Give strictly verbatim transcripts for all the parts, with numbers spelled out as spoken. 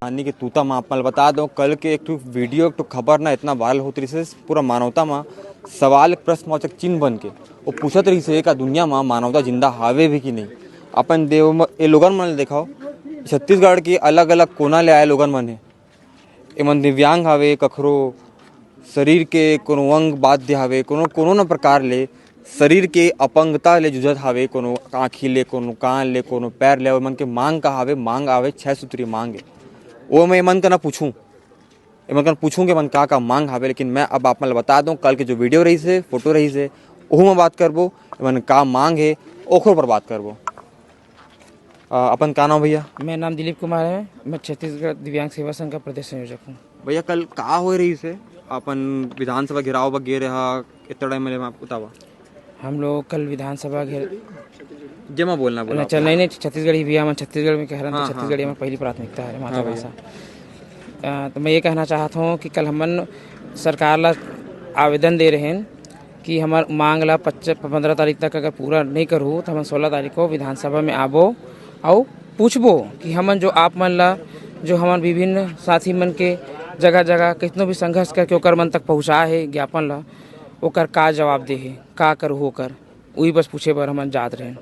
यानी कि तूता म आप मन ल बता दो, कल के एक ठो वीडियो, एक ठो खबर ना इतना वायरल होत रहिस हे, पूरा मानवता म सवाल, एक प्रश्नवाचक चिन्ह बन के वो पूछत रहिस हे, का दुनिया म मानवता जिंदा हावे भी कि नहीं? अपन देव म-, ए लोगन मन ल देखाओ, छत्तीसगढ़ के अलग-अलग कोना ले आए लोगन मन हे। एमन दिव्यांग हावे, कखरो शरीर के कोनो अंग बाध्य हावे, कोनो, कोनो न प्रकार ले शरीर के अपंगता ले जूझत हावे, कोनो आँखी ले, कोनो कान ले, कोनो पैर ले, एमन के मांग का हावे? मांग आवे, छह सूत्री मांग हे। वो मैं एमन का ना पूछूं, एमन कन पूछूं कि एमन का का मांग हावे, लेकिन मैं अब आप मन ल बता दूं, कल के जो वीडियो रहिस हे, फोटो रहिस हे, ओहू म बात करबो, एमन का मांग हे, ओखर ऊपर बात करबो। अ, अपन का नाम भैया? मेरा नाम दिलीप कुमार है, मैं छत्तीसगढ़ दिव्यांग सेवा संघ का प्रदेश संयोजक हूँ। भैया, कल का होए रहिस हे? अपन विधानसभा घेराव बर गे रहा, इतना टाइम में आप बतावा। हम लोग कल विधानसभा घेर- जेमा बोलना, बोला अच्छा, आप। नहीं, नहीं, छत्तीसगढ़ी भैया, मैं छत्तीसगढ़ में कह रहा हूँ, हाँ, तो हाँ, छत्तीसगढ़ी हाँ। हमारी पहली प्राथमिकता है, हाँ भैया। मातृभाषा। अ, तो मैं ये कहना चाहत हूँ कि कल हमन सरकार ला आवेदन दे रहे हैं कि हमर मांग ला पच्च-, पंद्रह तारीख तक अगर पूरा नहीं करहू, तो हमन सोलह तारीख को विधानसभा में आबो अउ पूछबो कि हमन जो आप मन ला, जो हमन विभिन्न साथी मन के जगह-जगह कितनो भी संघर्ष करके ओकर मन तक पहुँचाए हे ज्ञापन ला, ओकर का जवाब दे हे, का करहू ओकर, उही बस पूछे बर हमन जात रहेन।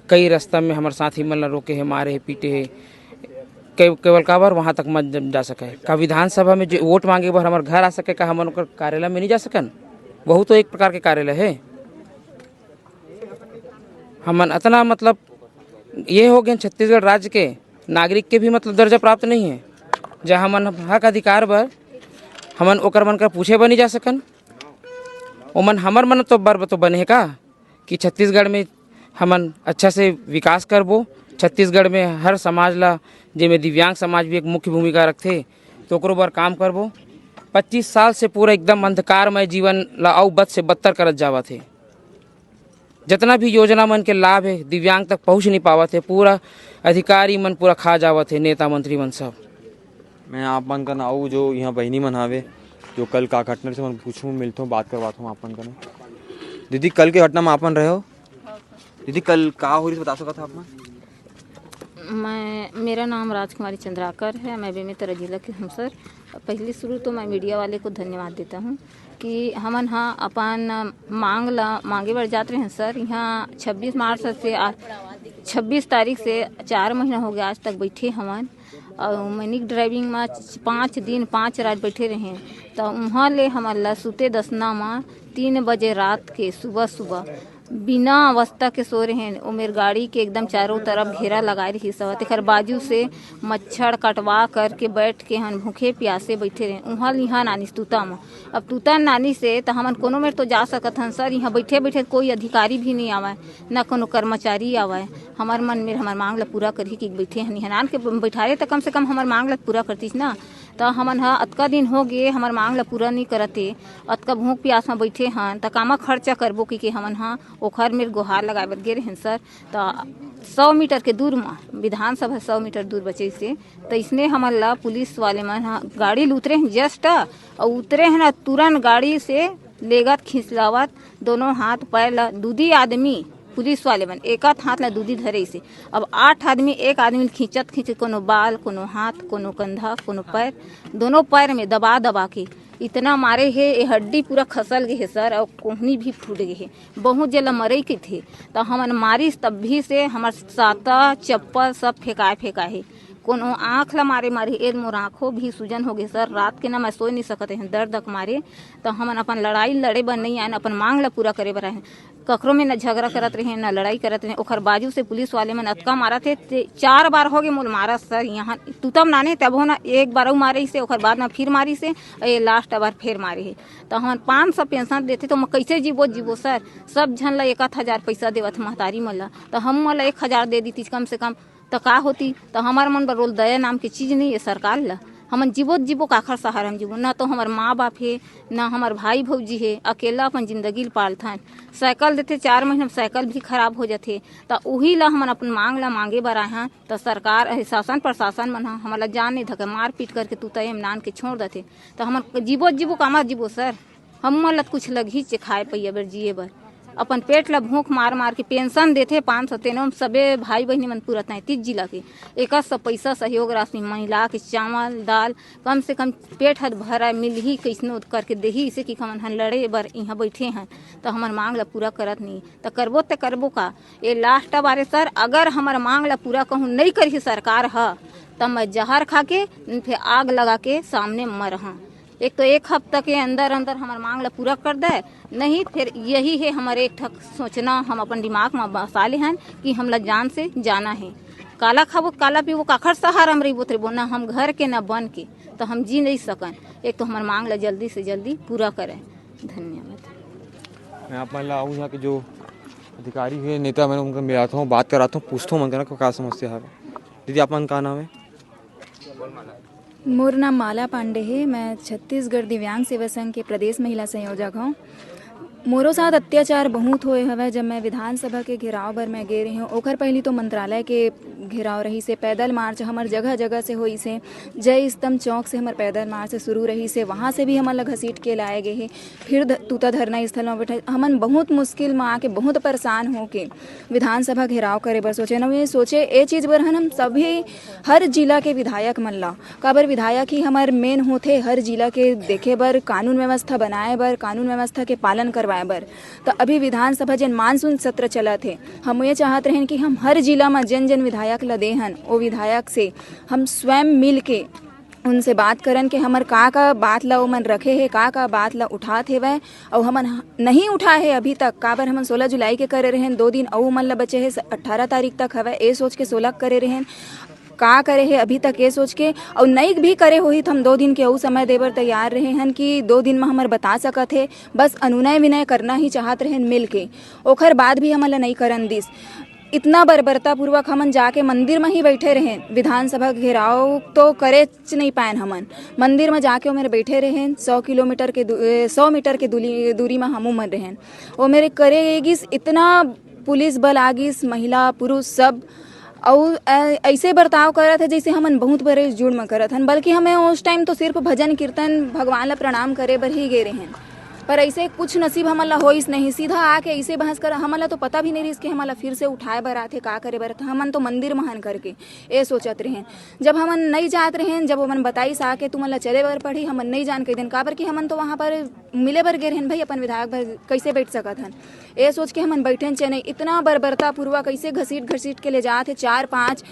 कई रास्ता में हमर साथी मन ला रोके हे, मारे हे, पीटे हे, के-, केवल काबर वहाँ तक मत ज-, जा सके? का विधानसभा में जो वोट मांगे बर हमर घर आ सके, का हमन ओकर कार्यालय में नहीं जा सकन? वहू तो एक प्रकार के कार्यालय हे। हमन अतना, मतलब, ये हो गए छत्तीसगढ़ राज्य के नागरिक के भी, मतलब, दर्जा प्राप्त नहीं है, जहाँ हमन हक अधिकार बर हमन ओकर मन कर पूछे बर नहीं जा सकन। ओमन हमर मन तो बर तो बने हे का कि छत्तीसगढ़ में हमन अच्छा से विकास करबो, छत्तीसगढ़ में हर समाज ला, जेमे दिव्यांग समाज भी एक मुख्य भूमिका रखथे, तो ओकरो बर काम करबो। पच्चीस साल से पूरा एकदम अंधकारमय जीवन ला अउ बद से बदतर करत जावत हे। जतना भी योजना मन के लाभ हे, दिव्यांग तक पहुँच नहीं पावत हे, पूरा अधिकारी मन पूरा खा जावत हे, नेता मंत्री मन सब। मैं आप मन कन अउ जो यहाँ बहिनी मन हावे, जो कल का घटना से मन पूछूं, मिलथों, बात करवाथों आप मन कन। दीदी, कल के घटना में आप मन रहे हो? दीदी, कल का हो रही, बता सकत हो आप मन? मैं, मेरा नाम राजकुमारी चंद्राकर है, मैं बेमेतरा जिला की हूँ सर। पहले शुरू तो मैं मीडिया वाले को धन्यवाद देता हूँ कि हमन ह अपन मांग ला मांगे बर जात रहे सर। यहाँ छब्बीस मार्च से आ, छब्बीस तारीख से चार महीना हो गया, आज तक बैठे हवन। और मैनिक ड्राइविंग में पाँच दिन पाँच रात बैठे रहे, तो वहाँ ले हमन ला सुते दसना में तीन बजे रात के सुबह सुबह बिना अवस्था के सो रहे हैं। ओ मेर गाड़ी के एकदम चारों तरफ घेरा लगाए रहिस हवय। तेखर बाजू से मच्छर कटवा करके बैठ के हन भूखे प्यासे बैठे रहे। उहाँ लिहा नानिस तूता म। अब तूता नानिस हे त हमन कोनो मेर तो जा सकत हन सर, इहाँ बैठे बैठे कोई अधिकारी भी नहीं आवय, ना कोनो कर्मचारी आवय। हमर मन मेर हमर मांग ल पूरा करही कि बैठे हन, इहाँ नान के बैठारे त कम से कम हमर मांग ल पूरा करतिस ना। त हमन ह अतका दिन हो गे हमर मांग ल पूरा नहीं करत हे, अतका भूख प्यास म बैठे हन त कामा खर्चा करबो कि के हमन ह ओखर मेर गोहार लगाए बर गे रहेन सर, त सौ मीटर के दूर म विधानसभा सौ मीटर दूर बचे से, त इसने हमन ला पुलिस वाले मन ह गाड़ी ल उतरे हैं जस्ट, अउ उतरे हैं ना तुरंत गाड़ी से लेगत खिसलावत दोनों हाथ पैर ला दूदी आदमी पुलिस वाले मन एक हाथ ला दूदी धरे से। अब आठ आदमी एक आदमी ल खींचत खींचत कोनो बाल, कोनो हाथ, कोनो कंधा, कोनो पैर, दोनों पैर में दबा दबा के इतना मारे हे, ये हड्डी पूरा खसल गे हे सर, अउ कोहनी भी फूट गे हे। बहुत जेला मरई कहिथे, त हमन मारिस तब भी से हमर साता चप्पल सब फेंकाए फेंकाए हे। कोनो आँख ला मारे मारे, ए मोर आँखों भी सूजन हो गे सर। रात के ना मैं सोए नहीं सकत रहें दर्द के मारे। त हमन अपन लड़ाई लड़े बर नहीं आएन, अपन मांग ला पूरा करे बर आएन। ककरो में न झगड़ा करत रहे, न लड़ाई करत रहे। ओखर बाजू से पुलिस वाले मन अतका मारत हे, ते चार बार हो गे मोल मारत सर। यहाँ तूतम नाने तब हो ना, एक बार अउ मारे से, ओखर बाद में फिर मारी से, ये लास्ट बार फिर मारे हे। त हमन पाँच सौ पेंशन देथे, त मैं कैसे जीबो, जीबो सर? सब झन ला एक आध हजार पैसा देवत हे महतारी मन ला, त हम मन ला एक हजार दे दीतिस कम से कम, त का होती? त हमर मन बर रोल दया नाम के चीज नहीं है सरकार ला। हमन जीबो त जीबो, काखर सहारा हम जीबो? ना तो हमर माँ बाप हे, ना हमर भाई भौजी हे, अकेला अपन जिंदगी ल पालथन। साइकिल देथे, चार महीना में साइकिल भी खराब हो जाथे, त उही ला हमन अपन मांग ला मांगे बर आए हन। त सरकार, अहे, शासन प्रशासन मन ह हमन ला जान नहीं धके, मारपीट करके तू तय नान के छोड़ देथे। त हमन जीबो त जीबो, कामा जीबो सर? हमन ला त कुछ लगही चे खाए पइया बर, जिए बर। अपन पेट ला भूख मार मार के पेंशन देथे पाँच सौ, तेनो म सबे भाई बहिनी मन पूरा तैंतीस जिला के एक सौ पैसा सहयोग राशि महिला के चावल दाल कम से कम पेट हर भरा मिलही, कइसनो करके देही, इसे कि हमन ह लड़े बर इहाँ बैठे हन, त हमर मांग ला पूरा करत नहीं, त करबो त करबो का? ये लास्ट बार ए सर, अगर हमर मांग ला पूरा कहूँ नहीं करही सरकार ह, त मैं जहर खा के फिर आग लगा के सामने मरहा। एक तो एक हफ्ता के अंदर अंदर हमर मांग ला पूरा कर दे, नहीं फिर यही है हमर एक ठक सोचना, हम अपन दिमाग में बसा ले हन कि हमला जान से जाना है। काला खाबो, काला पीबो, काखर सहारा हम रहिबो त रहिबो, ना हम घर के, ना बन के, तो हम जी नहीं सकन। एक तो हमर मांग ला जल्दी से जल्दी पूरा करें। धन्यवाद। मैं आप मन ला अउ यहाँ के जो अधिकारी हे, नेता मन, उनका मिलाता हूँ, बात कराता हूँ, पूछता हूँ मन करा का समस्या है। दीदी, आप मन का नाम है? मोर नाम माला पांडे हे, मैं छत्तीसगढ़ दिव्यांग सेवा संघ के प्रदेश महिला संयोजक हूँ। मोरो साथ अत्याचार बहुत होए हवय। जब मैं विधानसभा के घेराव बर मैं गे रही हूँ, ओखर पहली तो मंत्रालय के घेराव रहिस हे, पैदल मार्च हमर जगह जगह से होइस हे, जय स्तंभ चौक से हमर पैदल मार्च शुरू रहिस हे, वहाँ से भी हमन ला घसीट के लाए गे हे। फिर ध-, तूता धरना स्थल में बैठे, हमन बहुत मुश्किल में आके, बहुत परेशान होके विधानसभा घेराव करे बर सोचे। न, ये सोचे, ए चीज बर हन हम सभी, हर जिला के विधायक मन ला, काबर विधायक ही हमर मेन होथे हर जिला के देखे बर, कानून व्यवस्था बनाए बर, कानून व्यवस्था के पालन करवाए बर। तो अभी विधानसभा जेन मानसून सत्र चलत हे, हम ये चाहत रहेन कि हम हर जिला में जेन जेन विधायक ला दे हन, ओ विधायक से हम स्वयं मिल के उनसे बात करन के हमर का का बात ला ओमन रखे हे, का का बात ला उठात हेवय, अउ हमन ह-, नहीं उठाए हे अभी तक। काबर हमन सोलह जुलाई के करे रहेन, दो दिन अउ ओमन ला बचे हे, स-, अठारह तारीख तक हवय, ए सोच के सोलह के करे रहेन, का करे हे अभी तक, ए सोच के। अउ नई भी करे होही त हम दो दिन के अउ समय दे बर तैयार रहे हन कि दो दिन म हमर बता सकत हे, बस अनुनय विनय करना ही चाहत रहेन मिल के, ओखर बाद भी हमन ला नई करन दिस। इतना बर्बरतापूर्वक हमन जाके मंदिर म ही बैठे रहेन, विधानसभा घेराव तो करेच नहीं पाएन हमन। मंदिर म जाके ओमेर बैठे रहेन, सौ किलोमीटर के दू-, ए, सौ मीटर के दूरी, दूरी म हमू मन रहेन। ओमेर करे गिस, इतना पुलिस बल आ गिस, महिला पुरुष सब, अउ ऐ-, ऐसे बर्ताव करत हे जैसे हमन बहुत बड़े जुर्म करत हन, बल्कि हमें उस टाइम तो सिर्फ भजन कीर्तन, भगवान ला प्रणाम करे बर ही गे रहेन। पर ऐसे कुछ नसीब हमन ला होइस नहीं, सीधा आके ऐसे बहस कर, हमन ला तो पता भी नहीं रहिस कि हमन ला फिर से उठाए बर आथे, का करे बर आथे, हमन तो मंदिर म हन करके ए सोचत रहेन। जब हमन नहीं जात रहेन, जब ओमन बताइस आके, "तुमन ला चले बर पड़ही, हमन नहीं जान," कहि देन, काबर कि हमन तो वहाँ पर मिले बर गे रहेन भाई, अपन विधायक बर कैसे बैठ सकत हन, ए सोच के हमन बैठेन चेने। इतना बर्बरतापूर्वक ऐसे घसीट घसीट के ले जात हे चार पाँच,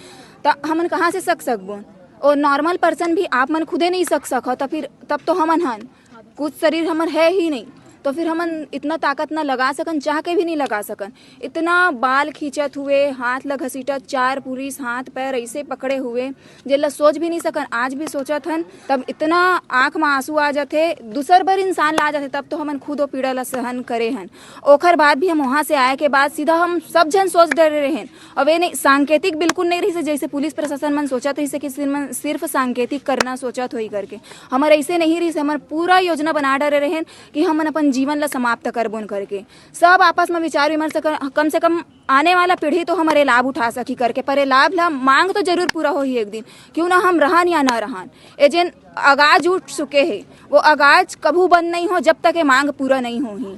त हमन कहाँ से सक सकबो? और नॉर्मल पर्सन भी आप मन खुदे नहीं सक सकत, त फिर तब तो हमन हन, कुछ शरीर हमर है ही नहीं, तो फिर हमन इतना ताकत ना लगा सकन, चाह के भी नहीं लगा सकन। इतना बाल खींचत हुए, हाथ ला घसीटत, चार पुलिस हाथ पैर ऐसे पकड़े हुए, जेला सोच भी नहीं सकन। आज भी सोचत हन, तब इतना आँख में आंसू आ जाथे, दूसर बर इंसान ला आ जाथे, तब तो हमन खुद वो पीड़ा ला सहन करे हन। ओखर बाद भी हम वहाँ से आए के बाद सीधा हम सब झन सोच डरे रहेन। अब ये नहीं, सांकेतिक बिल्कुल नहीं रहिस, जैसे पुलिस प्रशासन मन सोचत रहिस कि सिर्फ, सिर्फ सांकेतिक करना सोचत होई करके। हमर ऐसे नहीं रहिस, हमर पूरा योजना बना डरे रहेन कि हमन अपन जीवन ला समाप्त करबोन करके। सब आपस में विचार विमर्श कर, कम से कम आने वाला पीढ़ी तो हमर ये लाभ उठा सकी करके, पर ये लाभ ला मांग तो जरूर पूरा होही एक दिन, क्यों ना हम रहन या ना रहन। ये जेन आगाज उठ चुके हे, वो आगाज कभू बंद नहीं हो जब तक ये मांग पूरा नहीं होही।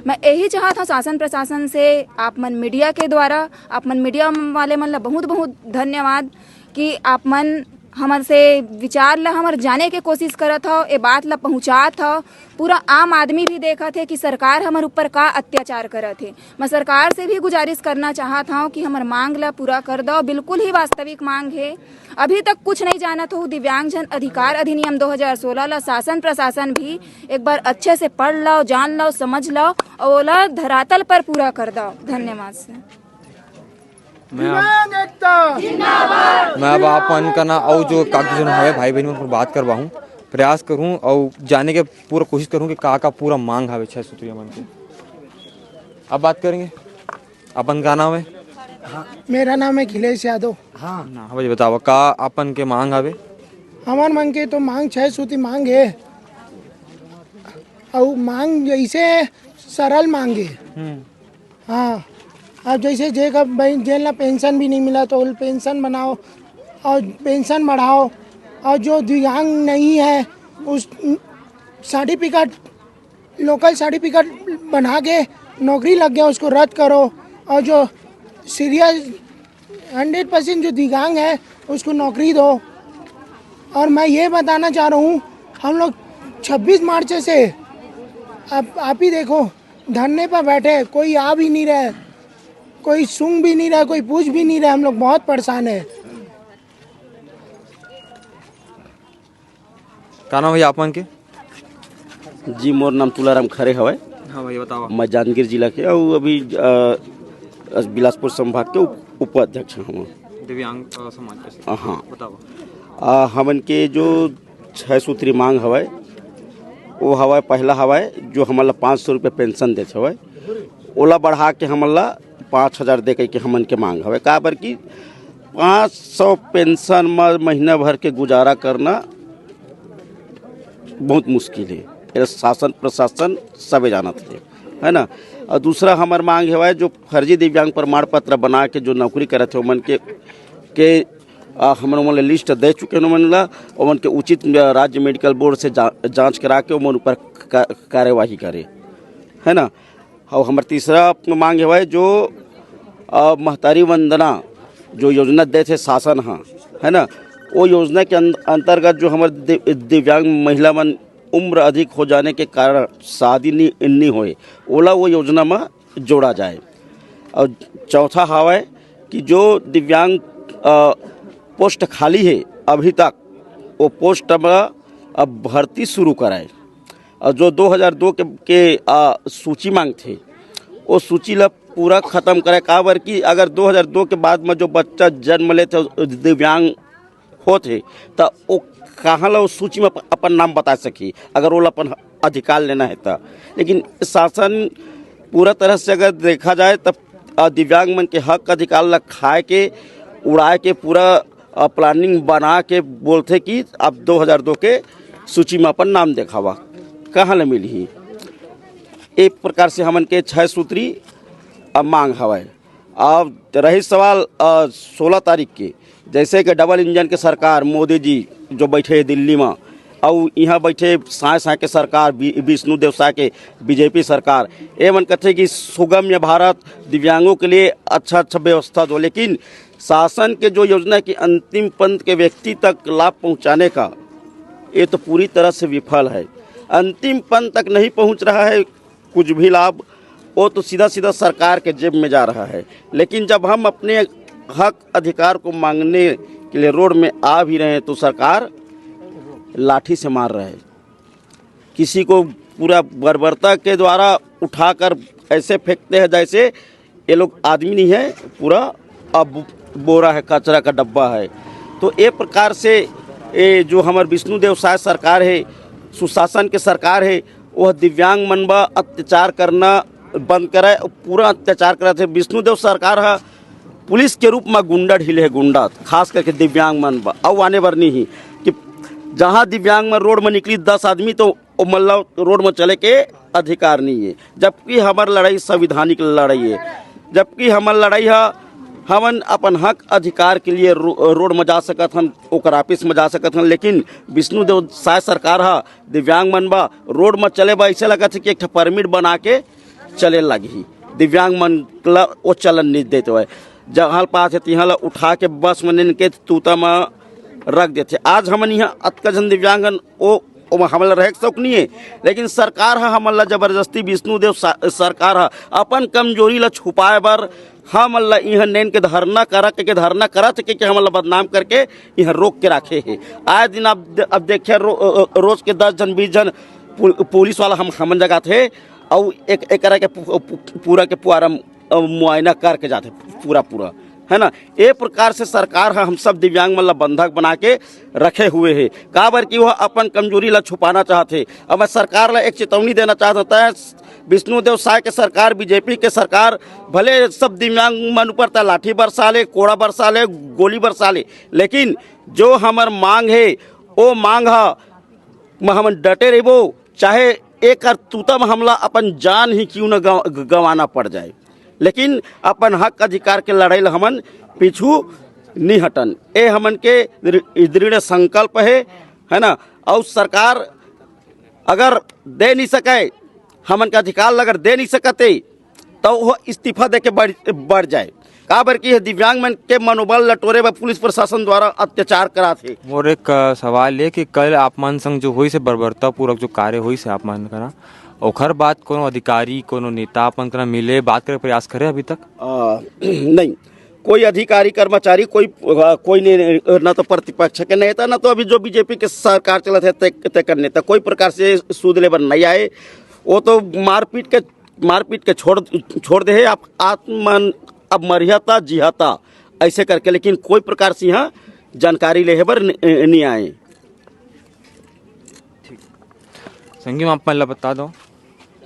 मैं यही चाहत हूँ शासन प्रशासन से, आप मन मीडिया के द्वारा, आप मन मीडिया वाले मन ला बहुत बहुत धन्यवाद कि आप मन हमर से विचार ला हमर जाने के कोशिश करत हव, ए बात ला पहुँचात हव। पूरा आम आदमी भी देखत हे कि सरकार हमर ऊपर का अत्याचार करत हे। मैं सरकार से भी गुजारिश करना चाहत हव कि हमर मांग ला पूरा कर दव, बिल्कुल ही वास्तविक मांग हे। अभी तक कुछ नहीं जानत हो, दिव्यांगजन अधिकार अधिनियम दो हज़ार सोलह ला शासन प्रशासन भी एक बार अच्छे से पढ़ लव, जान लव, समझ लव और ओला धरातल पर पूरा कर दव। धन्यवाद सर। मैं अब, दिव्यांग एकता। मैं अब आप मन कना अउ जो काकू जन हवे भाई बहन मन, बात करवाहूँ, प्रयास करूँ और जाने के पूरा कोशिश करूँ कि का का पूरा मांग हवे छह सूत्रीय मन के। अब बात करेंगे। अपन का नाम है? मेरा नाम है अखिलेश यादव। हाँ। ना, हवे बतावा का अपन के मांग हवे? हमर मन के तो मांग छह सूती मांग हे, अउ मांग जैसे सरल मांग हे। हम्म। हाँ, अब जैसे जे का भाई जेन ला पेंशन भी नहीं मिला तो पेंशन बनाओ और पेंशन बढ़ाओ, और जो दिव्यांग नहीं है उस सर्टिफिकेट, लोकल सर्टिफिकेट बना के नौकरी लग गया उसको रद्द करो, और जो सीरियस हंड्रेड परसेंट जो दिव्यांग है उसको नौकरी दो। और मैं ये बताना चाह रहा हूँ, हम लोग छब्बीस मार्च से, आप आप ही देखो, धरने पर बैठे, कोई आ भी नहीं रहा है, कोई सूंघ भी नहीं रहा है, कोई पूछ भी नहीं रहा है। हम लोग बहुत परेशान है। का नाम हे आप मन के? जी, मोर नाम तुलाराम खरे हवय। हाँ भैया, बताओ। मैं जांजगीर जिला के अउ अभी अ, बिलासपुर संभाग के उप, उपाध्यक्ष हूँ। दिव्यांग अ, समाज के। हाँ। बताओ। अ, हमन के जो छः सूत्री मांग हवय, वो हवय, पहला हवय जो हमन ला पाँच सौ रुपये पेंशन देत हवय, ओला बढ़ा के हमन ला पाँच हज़ार दे करके हमन के मांग हवय। काबर कि पाँच सौ पेंशन म महीना भर के गुजारा करना बहुत मुश्किल है। ये शासन प्रशासन सबे जानत है, है ना। और दूसरा हमार मांग हवय जो फर्जी दिव्यांग प्रमाण पत्र बना के जो नौकरी करत है ओमन के, के आ, हमन ओमन ला लिस्ट दे चुके हैं ओमन ला। ओमन के उचित अ, राज्य मेडिकल बोर्ड से जा, जांच करा के ओमन ऊपर का, कार्यवाही करे, है ना। और हमार तीसरा मांग हवय जो अ, महतारी वंदना जो योजना देत हे शासन ह, है ना, वो योजना के अं-, अंतर्गत जो हमर दि-, दिव्यांग महिला मन उम्र अधिक हो जाने के कारण शादी नहीं, नहीं होए, ओला वो योजना में जोड़ा जाए। और चौथा हवय कि जो दिव्यांग अ, पोस्ट खाली है अभी तक, वो पोस्ट में अब भर्ती शुरू कराए। और जो दो हज़ार दो के, के आ, सूची मांगथे, वो सूची ला पूरा खत्म करे। काबर कि अगर दो हज़ार दो के बाद में जो बच्चा जन्म लेथे, दिव्यांग होथे, त वो कहाँ ला उस सूची में अप-, अपन नाम बता सकही, अगर वो ला अपन अधिकार लेना है त। लेकिन शासन पूरा तरह से अगर देखा जाए, तब अ, दिव्यांग मन के हक अधिकार ला खाए के, उड़ाए के पूरा अ, प्लानिंग बना के बोलथे कि आप दो हज़ार दो के सूची में अपन नाम देखावा, कहाँ ले मिलही। एक प्रकार से हमन के छह सूत्री अ, मांग हवय। अब रही सवाल अ, सोलह तारीख के, जैसे कि डबल इंजन के सरकार मोदी जी जो बैठे हे दिल्ली में, अउ यहाँ बैठे साय साय के सरकार बि-, विष्णु देव साय के बीजेपी सरकार, ये मन कथे कि सुगम्य भारत, दिव्यांगों के लिए अच्छा अच्छा व्यवस्था दो, लेकिन शासन के जो योजना की अंतिम पंत के व्यक्ति तक लाभ पहुंचाने का, ये तो पूरी तरह से विफल है। अंतिम पंत तक नहीं पहुंच रहा है कुछ भी लाभ, वो तो सीधा सीधा सरकार के जेब में जा रहा है। लेकिन जब हम अपने हक अधिकार को मांगने के लिए रोड में आ भी रहे हैं तो सरकार लाठी से मार रहे हैं। किसी को पूरा बर्बरता के द्वारा उठाकर ऐसे फेंकते हैं जैसे ये लोग आदमी नहीं है, पूरा अब बोरा है, कचरा का डब्बा है। तो ये प्रकार से ये जो हमारे विष्णुदेव साय सरकार है, सुशासन के सरकार है, वह दिव्यांग मन बा अत्याचार करना बंद करे। पूरा अत्याचार करत हे विष्णुदेव सरकार ह। पुलिस के रूप में गुंडा ढीले है, गुंडा, खास करके दिव्यांग मन बा अउ आने बर नहीं ही कि जहाँ दिव्यांग मन रोड में निकली दस आदमी तो ओ मन ला रोड में चले के अधिकार नहीं है, जबकि हमार लड़ाई संवैधानिक लड़ाई है, जबकि हमार लड़ाई है, हमन अपन हक अधिकार के लिए रो-, रोड में जा सकत हन, ओकर ऑफिस में जा सकत हन, लेकिन विष्णुदेव साय सरकार ह दिव्यांग मन बा रोड में चले बा ऐसे लगत है कि एक ठा परमिट बना के चले लगही। दिव्यांग मन ला वो चलन नहीं देते हुए जहाँ पास है तिहाँ ला उठा के बस में नीन के तूता में रख देते। आज हमन यहाँ अतका झन दिव्यांगन वो, वो हमन ला रहे के शौक नहीं है, लेकिन सरकार ह हमन ला जबरदस्ती विष्णुदेव सा-, सरकार ह अपन कमजोरी ला छुपाए बर हमन ला इहाँ नेन के धरना करा के, के धरना करत के, के हमन ला बदनाम करके इहाँ रोक के राखे हे। आए दिन अब, अब देखिए रो, रोज के दस झन बीस झन पुल-, पुलिस वाला हम हमन जगात हे। अउ एक एकरा के पू-, पू-, पूरा के पूरा अ, मुआयना करके जाथे पूरा पूरा, है ना। ये प्रकार से सरकार ह हम सब दिव्यांग मन ला बंधक बना के रखे हुए है, काबर कि वह अपन कमजोरी ला छुपाना चाहत है। अब मैं सरकार ला एक चेतावनी देना चाहत हूँ, तय विष्णुदेव साय के सरकार, बीजेपी के सरकार, भले सब दिव्यांग मन ऊपर तय लाठी बरसा ले, कोड़ा बरसा ले, गोली बरसा ले, लेकिन जो हमर मांग है ओ मांग ह म हमन डटे रहिबो, चाहे एकर तूता म हमला अपन जान ही क्यों न गं-, गंवाना पड़ जाए, लेकिन अपन हक अधिकार के लड़ाई ल हमन पीछू नी हटन। ए हमन के दृ-, दृढ़ संकल्प हे, है ना? अउ सरकार अगर दे नहीं सके, हमन के अधिकार ल अगर दे नहीं सकते, तो वो इस्तीफा दे के बढ़, बढ़ जाए। काबर कि ये दिव्यांग मन के मनोबल ल टोरे बर पुलिस प्रशासन द्वारा अत्याचार करात हे। मोर एक, अ, सवाल ये कि कल आप मन संग जो होइस हे बर्बरतापूर्वक जो कार्य होइस हे आप मन करा, ओखर बाद कोनो अधिकारी, कोनो नेता आप मन करा मिले, बात करे के प्रयास करे अभी तक? अ, नहीं, कोई अधिकारी, कर्मचारी, कोई, अ, कोई नहीं, ना तो प्रतिपक्ष के नेता, ना तो अभी जो बीजेपी के सरकार चलत हे, ते, तेकर नेता, कोई प्रकार से सूद ले बर नहीं आए। वो तो मारपीट के, मारपीट के छोड़, छोड़ दे हे, आप आत्मन अब मरिहता, जिहता, ऐसे करके, लेकिन कोई प्रकार से यहाँ जानकारी लेहे बर न-, नहीं आए। संगी, मैं आप मन ला बता दूं,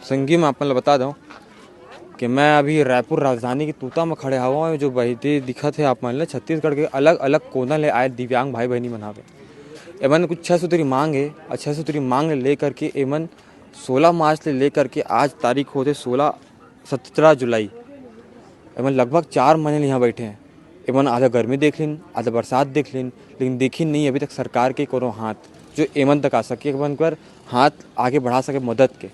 संगी, मैं आप मन ला बता दूं कि मैं अभी रायपुर राजधानी के तूता में खड़े हवं, जो बहिते दिखत हे आप मन ले, छत्तीसगढ़ के अलग-अलग कोना ले आए दिव्यांग भाई बहिनी मन हावे। एमन कुछ छह सूत्री मांग हे, और छह सूत्री मांग ले लेकर के एमन सोलह मार्च ले लेकर के आज तारीख होते सोलह, सत्रह जुलाई, एमन लगभग चार महीने ले यहाँ बैठे हैं। एमन आधा गर्मी देख लिन, आधा बरसात देख लिन, लेकिन देखिन नहीं अभी तक सरकार के कोनो हाथ, जो एमन तक आ सके, एमन कर हाथ आगे बढ़ा सके मदद के।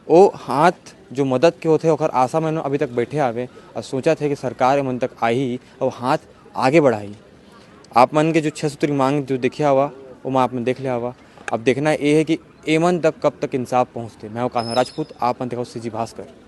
ओ हाथ जो मदद के होथे, ओकर आशा में अभी तक बैठे हावे और सोचत हे कि सरकार एमन तक आही और हाथ आगे बढ़ाही। आप मन के जो छह सूत्री मांग जो देखे हवा, ओमा आप मन देख ले हवा। अब देखना ये है कि एमन तक कब तक इंसाफ पहुँचते। मैं हूँ कान्हा राजपूत, आप मन देखो सीजी भास्कर।